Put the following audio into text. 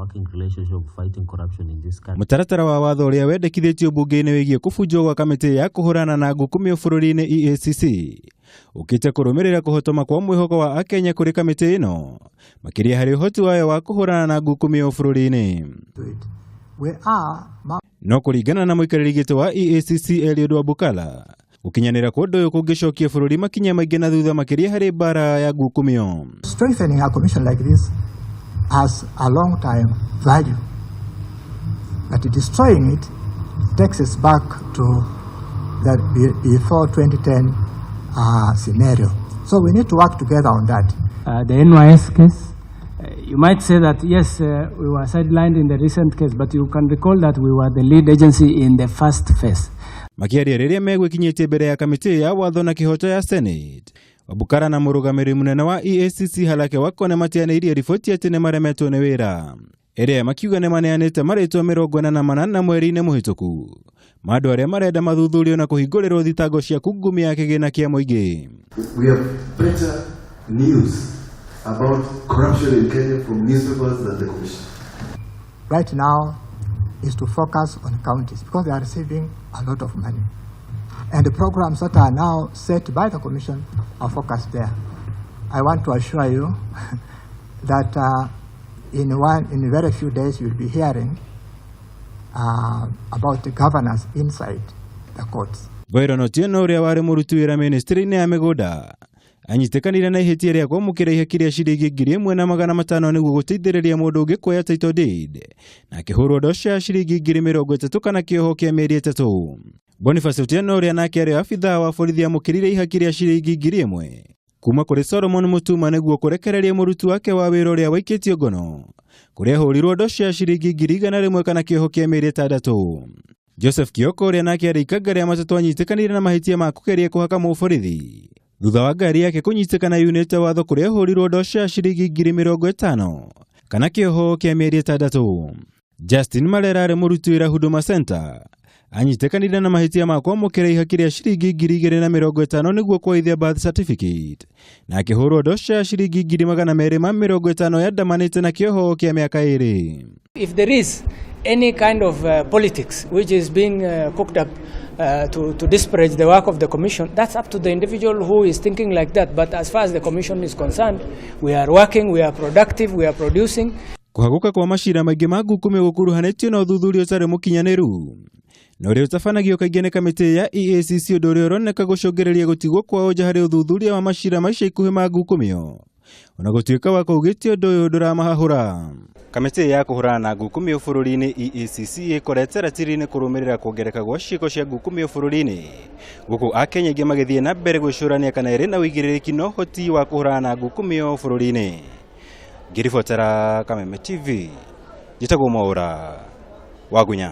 working relationship of fighting corruption in this country. Mũtaratara wa watho ũrĩa wendekithĩtio mbunge-inĩ wĩgiĩ kũbunjwo gwa kamĩtĩ ya kũhũrana na ngukumio bũrũri-inĩ EACC ũkĩte kũrũmĩrĩra kũhotoma kwa mwĩhoko wa akenya kũrĩ kamĩtĩ ĩno, makĩria harĩ ũhoti wayo wa kũhũrana na ngukumio bũrũri-inĩ. We are No kũringana na mũikarĩri gĩtĩ wa EACC Eliud Wabukala, gũkinyanĩra kwa ũndũ ũyũ kũngĩcokia bũrũri makinya maingĩ na thutha, makĩria harĩ mbara ya ngukumio. Strengthening a commission like this has a long time value. But destroying it takes us back to the before 2010 scenario. So we need to work together on that. The NYS case, you might say that yes, we were sidelined in the recent case, but you can recall that we were the lead agency in the first phase. Makĩaria rĩrĩa megwĩkinyĩtie mbere ya kamĩtĩ ya watho na kĩhoto ya Senate, Wabukala na mũrũgamĩrĩri mũnene wa EACC Halake Wako nĩ matianĩirie riboti atĩ nĩ maremetwo nĩ wĩra, ĩrĩa makiuga nĩ maneanĩte marĩtwa 48 mweri-inĩ mũhĩtũku ma andũ arĩa marenda mathuthurio na kũhingũrĩrwo thitango cia kungumia kĩgĩna kĩa mũingĩ. We have better news about corruption in Kenya from newspapers than the commission. Right now is to focus on counties because they are receiving a lot of money. And the programs that are now set by the commission are focused there. I want to assure you that in very few days you'll be hearing about the governors inside the courts. Byron Otieno, ũrĩa warĩ mũruti wĩra ministry-inĩ ya mĩgũnda, anyitĩkanire na ihĩtia rĩa kwamũkĩra ihaki rĩa ciringi 1,500 nĩguo gũteithĩrĩria mũndũ ũngĩ kuoya title deed, na akĩhũrwo ndosha ya ciringi 30,000 kana kĩoho kĩa mĩeri 3. Boniface Otieno, ũrĩa nake arĩ abithaa wa borithi, amũkĩrire ihaki rĩa ciringi 1,000 kuma kũrĩ Solomon Mutuma nĩguo kũrekereria mũruti wake wa wĩra ũrĩa waikĩtio ngono, kũrĩa ahũrirwo ndosha ya ciringi 100,000 kana kĩoho kĩa mĩeri 6. Joseph Kioko, ũrĩa nake arĩ ikanga rĩa matatũ, anyitĩkanire na mahĩtia ma kũgeria kũhaka mũborithi thutha wa ngari yake kũnyitĩkana yunĩte watho, kũrĩa ahũrirwo ndosha ya ciringi 50,000 kana kĩoho kĩa mĩeri 6. Justin Marera arĩ mũruti wĩra Huduma Center, anyitĩkanire na mahĩtia ma kwamũkĩra ihaki rĩa ciringi 2,050 nĩguo kuoithia birth certificate, na akĩhũrwo ndosha ya ciringi 250,000 yandamanĩte na kĩoho kĩa mĩaka 2. If there is any kind of politics which is being cooked up to disparage the work of the commission, that's up to the individual who is thinking like that. But as far as the commission is concerned, we are working, we are productive, we are producing. Kũhagũka kwa macira maingĩ ma ngukumio gũkuruhanĩtio na ũthuthuria ũtarĩ mũkinyanĩru na ũrĩa ũtabanagio kaingĩ nĩ kamĩtĩ ya EACC, ũndũ ũrĩa ũroneka gũcũngĩrĩria gũtigwo kwa ũnja harĩ ũthuthuria wa macira ma ica ikuhĩ ma ngukumio, ona gũtuĩka wa kaugĩte ũndũ ũyũ ndũramahahũra. Kamĩtĩ ya kũhũrana na ngukumio bũrũri-inĩ EACC ĩkorete ratiri-inĩ kũrũmĩrĩra kuongereka gwa ciĩko cia ngukumio bũrũri-inĩ, gũkũ akenya aingĩ magĩthiĩ na mbere gwĩcũrania kana ĩrĩ na ũigĩrĩrĩki na ũhoti wa kũhũrana na ngukumio bũrũri-inĩ. Ngĩribotera Kameme TV, njĩtagwo Mwaũra Wagunya.